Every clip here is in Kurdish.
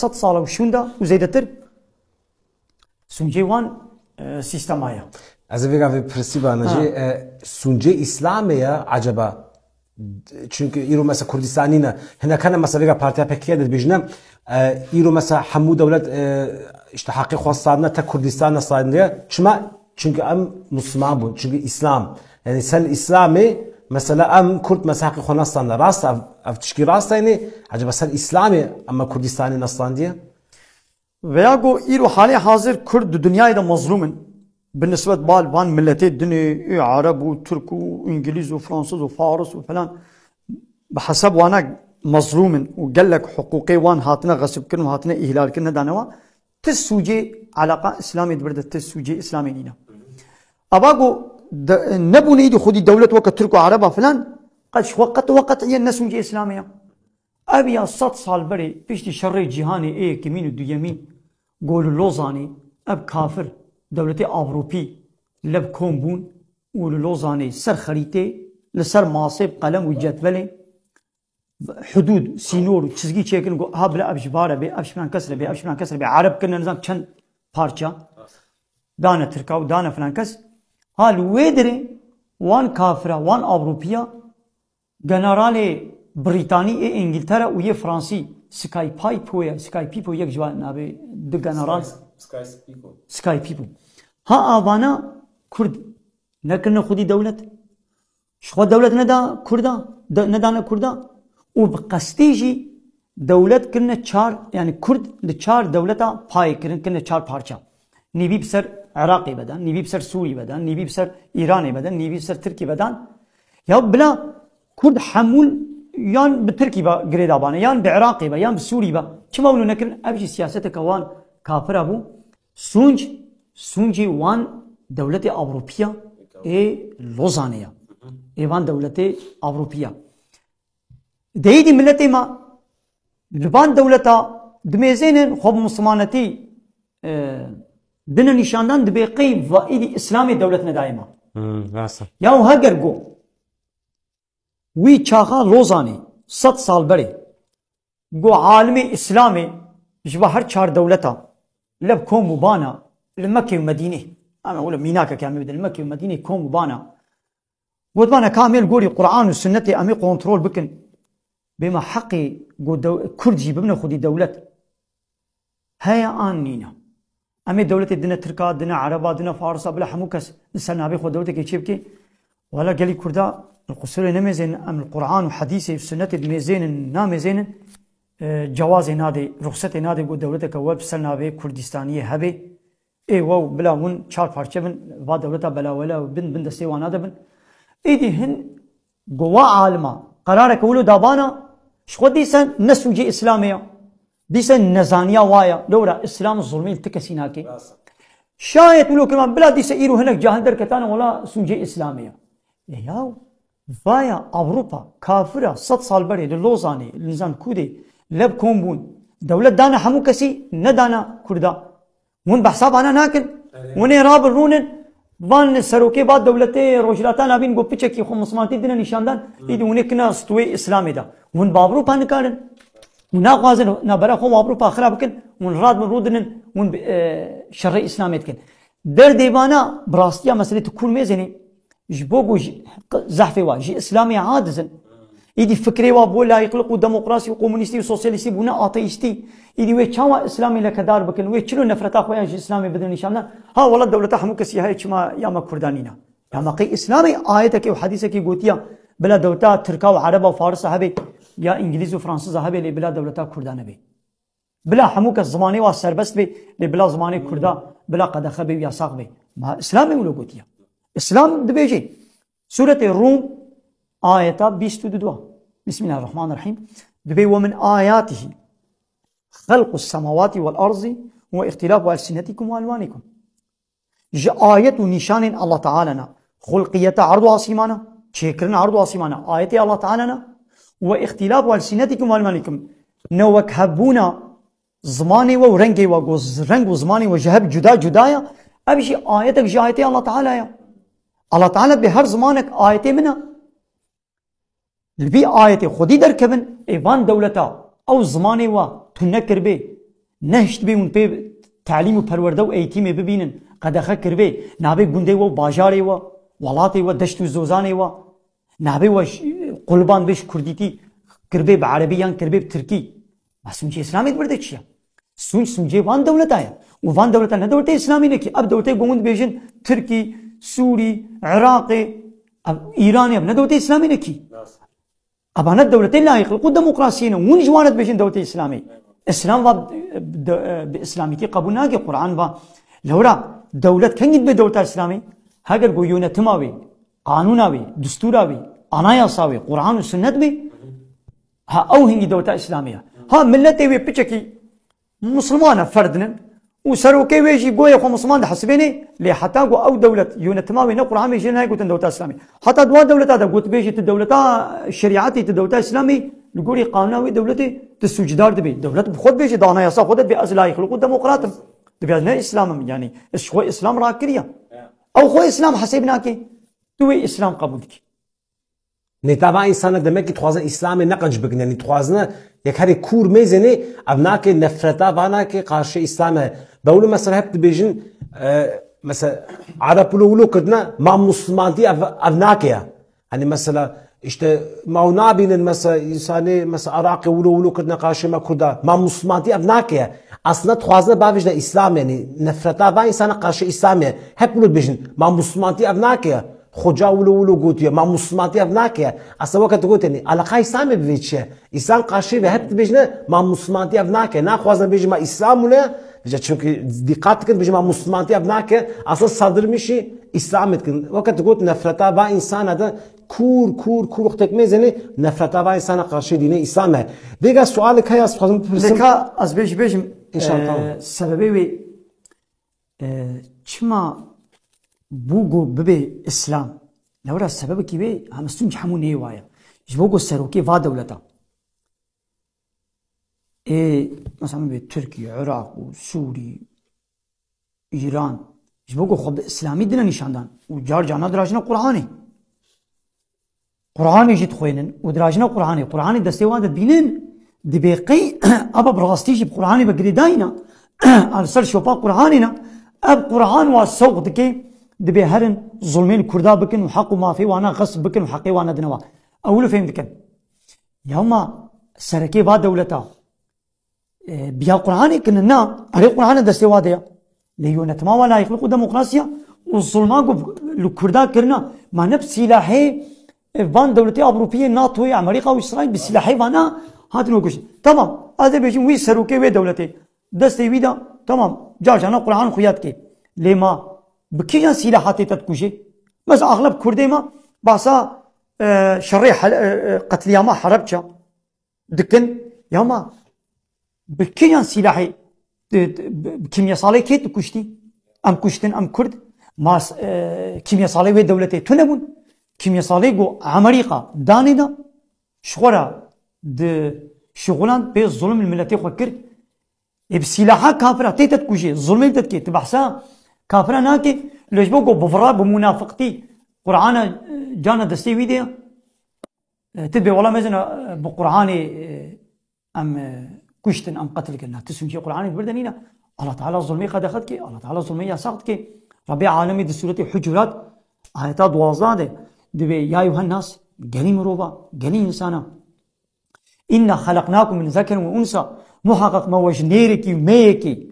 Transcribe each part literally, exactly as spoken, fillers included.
sed sala û şûnda û zêdetir sûncê wan, e, sîstema ye. Ez ê vêga vê pirsî bana Ha. jî, e, sûncê Îslamê ye eceba? Çünkü îro mesela Kurdistanî ne. Hinek hene mesela vêga partiya P K K de dibêjine, e, îro mesela hemû dewlet, e, işte heqê xwe standine, tek Kurdistan ne standiye. Çima? Çünkü em Müslüman bûn. Çünkü İslam. Yani ser Îslamê mesela em Kurd mesela heqê xwe nestandine. Rast ev, ev tişkî rast e yani. Eceba ser Îslamê em Kurdistanî nestandiye? Veya go îro halê hazir Kurd di dinyayê de mezlûm in. Bi nisbet bal van miletê dinê, ê Ereb û Tirk û Îngilîz û Fransız û Faris û falan bi hesab wana mezlûm in û gelek hiqûqê wan hatine xesibkirin û hatine îhlalkirin nedane wan. Ti sûcê eleqa Îslamê di vir de ti sûcê Îslamê nîne. Ava go de, nebûne îdî xwedî dewlet weke Tirk û Ereba filan, qet ji xwe qet we qet'iyen ne sûcê Îslamê ya. Ev ya sed sal berê piştî şerê cîhanê ê yekemîn û duyemîn go li Lozanê ev kafir dewletê Ewropî lev kom bûn û li Lozanê ser xerîtê li ser masê bi qelem û cetvelê hudûd, sînor û çizgî çêkirin, got, ha bila ev ji vare bê, ev ji filan kes re bê, ev ji filan kes re bê, Ereb kirine nizam çend parça, dane Tirka û dane filan kes. Ha li wê dirê wan kafira, wan Ewropiya, generalê Brîtanî ê Îngiltere û yê Fransî, Skype ye, Skype yek ji wan navê du general. Sky, Sky Piko. Skype. Ha avana Kurd nekirine xwedî dewlet. Ji xwe dewlet neda Kurda, de, nedane Kurda û bi qestî jî dewlet kirine çar, yani Kurd li çar dewleta payê kirin, kirine çar parça. Nîvî bi ser Iraqê vedan, nîvî bi ser Sûrî vedan, nîvî bi ser Îranê vedan, nîvî bi ser Tirkî vedan. Ya bila Kurd hemû yan bi Tirkî ve girêda bane, yan bi Iraqê ve, yan bi Sûrî ve. Çima wilo nekirin? Ev jî siyaseteke wan kafira bû. Sûnc, sûncê wan dewletê Ewropiya ê Lozanê ya. Ê van dewletê Ewropiya. Deyîdî miletê me li van dewleta dimêzênin xwe bi mislimanetî, e, dine nîşandan dibê qey va îdî Îslamê dewlet nedayê me. Hmm, rast e. Ya û heger go wî çaxa Lozanê sed sal berê go alimê Îslamê ji va her çar dewleta lev kom û bana li Mekke û Medînê. Em ê wilo mînakeke em ê bidin, li Mekke û Medînê kom û bana. Gotbana ka em ê li gorî Quran û Sunnetê em ê kontrol bikin. Bê me heqê go dew-, Kurd jî bibine xwedî dewlet. Heye an nîne. Em ê dewletê dine Tirka, dine Ereba, dine Farisa, bila hemû kes li ser navê xwe dewletekê çê bike. Wela gelî Kurda li qusurê nemêzênin, em li Quran û Hedîsê û Sunnetê dimêzênin, namêzênin, e, cewazê nadê, ruxsetê nadê ku dewleteke we bi ser navê Kurdistaniyê hebe. Ê we bila hûn çar parçe bin, va dewleta belawela bin, bin destê wana de bin. Êdî hin go wa alima qerareke wilo dabana, ji xwe dîsen ne sûcê Îslamê ya. Dîsen nezaniya wa ya. Lewra Îslam zulmê li ti kesî nake. Şayet wilo kirman, bila dîse îro hinek cahil derketane, wela sûcê Îslamê ya. E yaw, vaya Ewropa, kafira, sed sal berê li Lozanê, li nizam kûdê, lev kom bûn. Dewlet dana hemû kesî, nedana Kurda. Hûn behsa vana nakin. Erê. Hûn ê rabin rûnin, van serokê va dewletê Rojhilata Navîn got piçekî xwe mislimanetî dine nîşandan, Hmm. îdî hûn ê kina stûyê Îslamê de. Hûn bi Ewropa nikarin. Hûn naxwazin navbera xwe û Ewropa xira bikin, hûn radin rûdinin, hûn bi, e, şerê Îslamê dikin. Derdê vana bi rastiya meselê tu kûr mêzênê. Ji bo ku ji, zehfê wa, ji Îslamê ha dizin. Îdî fikrê wa bo layîqlik û demokrasî û komunîstî û sosyalîstî bûne ateîstî. Îdî wê çawa Îslamê lekedar bikin? Wê çilo nefreta xwe ya ji Îslamê bidin nîşandan? Ha, wela dewleta hemû kesî heye, çima ya me Kurda nîne? Ya me qey Îslamê ayetekê û hedîsekê gotiya, bila dewleta Tirka û Ereba û Farisa hebe, ya Îngilîz û Fransiza hebe, lê bila dewleta Kurda nebe. Bila hemû kes zimanê wa serbest bê, lê bila zimanê Kurda, bila qedexe bê û yasax bê. Ma Îslamê wilo gotiye. Îslam dibêje, Sûretê Rûm, ayeta bîst û du. Bismillahirrahmanirrahîm. Dibê: "Ve min ayatihi xelqus semawati vel arzi ve ihtilafu elsinetikum ve elwanikum." Ji ayet û nîşanên Allah Teala ne. Xulqiyeta erd û asîmana, çêkirina erd û asîmana, ayetê Allah Teala ne. Ve ihtilafu elsinetikum ve elwanikum. Ne wek hebûna zimanê we û rengê we, go z-, reng û zimanê we ji hev cuda cuda ye. Ev jî ayetek ji ayetê Allah Teala ye. Allah Teala bi her zimanek ayetê min e. Li vî ayetê xwedî derkevin, ê van dewleta ew zimanê wa tune kiribê, Nehiştibê hûn pê telîm û perwerde û eğitimê bibînin. Qedexe kiribê. Nabê gundê we û bajarê we, welatê we, deşt û zozanê we. Nabê we ş-, qulban bê ji kurdîtî, kiribê bi erebî yan kiribê bi tirkî. Ma sûncê Îslamê di wir de çi ye? Sûnc, sûncê van dewleta ye. Û van dewleta ne dewletê Îslamî ne kî. Ev dewletê ku hûn dibêjin Tirkî, Sûrî, Iraqê, ev Îranê, ev ne dewletê Îslamî ne kî. Eva ne dewletê layîqlik û demokrasiyê ne. Hûn ji wan re dibêjin dewletê Îslamî. Îslam va de-, bi Îslamîtî qebûl nake, Quran va. Lewra dewlet kengî dibe dewleta Îslamî? Heger ku yönetima wê, qanûna wê, distûra wê, anayasa wê, Quran û sunnet bê, ha ew hingî dewleta Îslamî ye. Ha miletê wê piçekî Musulman e, ferd in. Û serokê wê jî goyê xwe Musulman dihesibênê, lê heta ku ew dewlet, yönetima wê ne Quran bêjî, nayê gotin dewleta Îslamî. Heta di wan dewleta de gotibêjî tu dewleta şerîetê, tu dewleta Îslamî, li gorî qanûna wê dewletê tu sûcdar dibî. Dewlet bi xwe dibêjî, di anayasa xwe de dibê ez layîqlik û demokrat im. Dibê ez ne Îslam im, yanî ez ji xwe Îslam rakiriye. Ew xwe Îslam hesêb nake. Tu wê Îslam qebûl dikî. Nêta va însana demek ki dixwazin Îslamê ne qenc bikin. Yanî dixwazine yek herê kûr mêzênê, ev nake nefreta va nake qarşî Îslamê. Bewlu mesela hep dibêjin, e, mesela Arap wilo wilo kirdine, ma Musulmantî ev, ev nake ya. Hani mesela işte ma ew nabînin mesela însanê mesela Iraqê wilo wilo kirdine qarşî me Kurda. Ma Musulmantî ev nake ya. Aslında dixwazine bavêjine Îslam yanî nefreta va însana qarşî Îslamê. Hep wilo dibêjin, ma Musulmantî ev nake ya. Xoca wilo wilo gotiye, ma Musulmantî ev nake. Aslında weke tu gotiye, yanî, eleqa Îslamê bi vê çi ye? Îslam qarşî ve hep dibêjine, ma Musulmantî ev nake. Naxwazin bêjin, ma Îslam wile, vêca çünkü dîqat dikin, bêjin, ma Musulmantî ev nake. Aslında saldırmışî Îslamê dikin. Weke tu got, nefreta va însana de kûr, kûr, kûr wextek mêzênê, nefreta va însana qarşî dînê Îslam e. Vêga sualek heye, ez dixwazim bipirsim. Lêka ez bêjî bêjim, înşallah, e, tamam. Sebebê wê E, çima bû ku bibê Îslam? Lewra sebebekî wê hemistûn ji hemû neyê wa ye. Ji bo ku serokê va dewleta. Ê, mesela min bê Tirkî, Iraq û Sûrî, Îran, ji bo ku xwe bi Îslamî dine nîşan dan û car carna dirajine Qur'anê. Qur'anê jî dixwênin û dirajina Qur'anê, Qur'anê destê wan de dibînin, dibê qey aba bi rastî jî bi Qur'anê ve girêdayî ne, a li ser şopa Qur'anê ne, ev Qur'an wa sewq dike, dibê herin zulmê li Kurda bikin û heq û mafê wana xesp bikin û heqê wan nedine wa. Ew li fêm dikin. Ya ma serekê va dewleta, E, biya Qur'anê kin na, erê Qur'anê destê wa de ya. Lê yönetima wa layıklık û demokrasiya û zulma ku li Kurda kirina. Ma ne bi silahê, e, van dewletê Avrupiyê, NATOyê, Amerîka û Îsraîl bi silahê vana hatin we kuştin. Tamam, ez dê bêjim wî serokê wê dewletê. Destê wî de, tamam, car carna Qur'an xuya dike. Lê ma bi kîjan silaha tê te dikujê? Mesela axleb Kurdê me bahsa, e, şerê hel-, e, e, qetliyama Herebça dikin, ya ma bi kîjan silahê, bi, bi, bi kimyesalê kê tu kuştî? Em kuştin, em Kurd, ma, e, kimyesalê wê dewletê tune bûn. Kimyesalê ku Amerîka danê da, ji xwe re di şixulan pê zulm li miletê xwe kir. Ê bi silaha kafira tê te dikujê, zulmê te dikê, tu behsa kafira nakê, lê ji bo ku bi vira, bi munafiqtî, Qur'ana, e, cana destê wî de ya. E, tu bê wela mezin, e, bi Qur'anê, e, em, e, kuştin, em qetil kirin. Na, tu sûncê Qur'anê di wir de nîne. Allah Teala zulmê qedexe dike, Allah Teala zulmê yasax dike. Rabbê Alemê di Sûretê Hucurat, ayeta duwazdeh de dibê, "Ya eyyuhen nas, gelî mirova, gelî însana. İnna halaknakum min zekerin ve unsa." Muhaqqaq me we ji nêrekî û mêyekî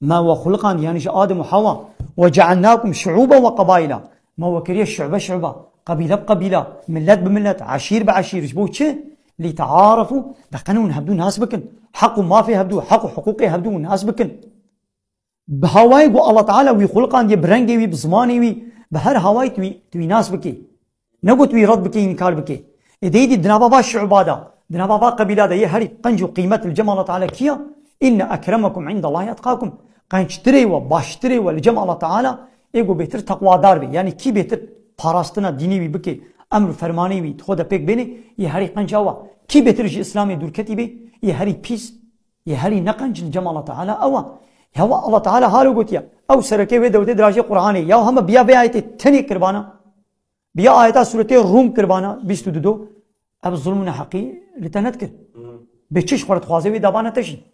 Me we xuliqand, yanî ji Adem û Hewa. "Ve cealnakum şuuben ve qabaila." Me we kiriye şu'be şu'ba, qebîle bi qebîla, millet bi millet, eşîr bi eşîr. Ji bo çi? "Lîte'arefu." De qene hûn hevdû nas bikin. Heq û mafê hevdû, heq û hiqûqê hevdû hûn nas bikin. Bi hawayê ku Allah Teala wî xuliqandiye, bi rengê wî, bi zimanê wî, bi her hawayê tu wî, tu wî nas bikî. Ne got wî red bike, înkar bike. Ê de êdî di nava va şu'ba de, di nava va qebîla de yê herî qenc û qîmet li cem Allah Teala kî ya? "Inne ekremekum indallahi etqakum." Qençtirê we, baştirê we li cem Allah Teala ê ku bêtir teqwadar be. Yanî kî bêtir parastina dînê wî bike, emr û fermanê wî di xwe de pêk bêne, yê herî qenc ew a. Kî bêtir ji Îslamê dûrketî be, yê herî pîs, yê herî neqenc li cem Allah Teala ew a. Ya we Allah Teala halo gotiye. Ew serekê wê dewletê dirajê Qur'anê. Ya hema biya vê ayetê tenê kirbana. Bi ya ayeta sûretê Rûm kir vana bîst û du do, ev zulm û neheqî li te nedikir. Bi çi ji xwe re dixwaze wê davana te jî.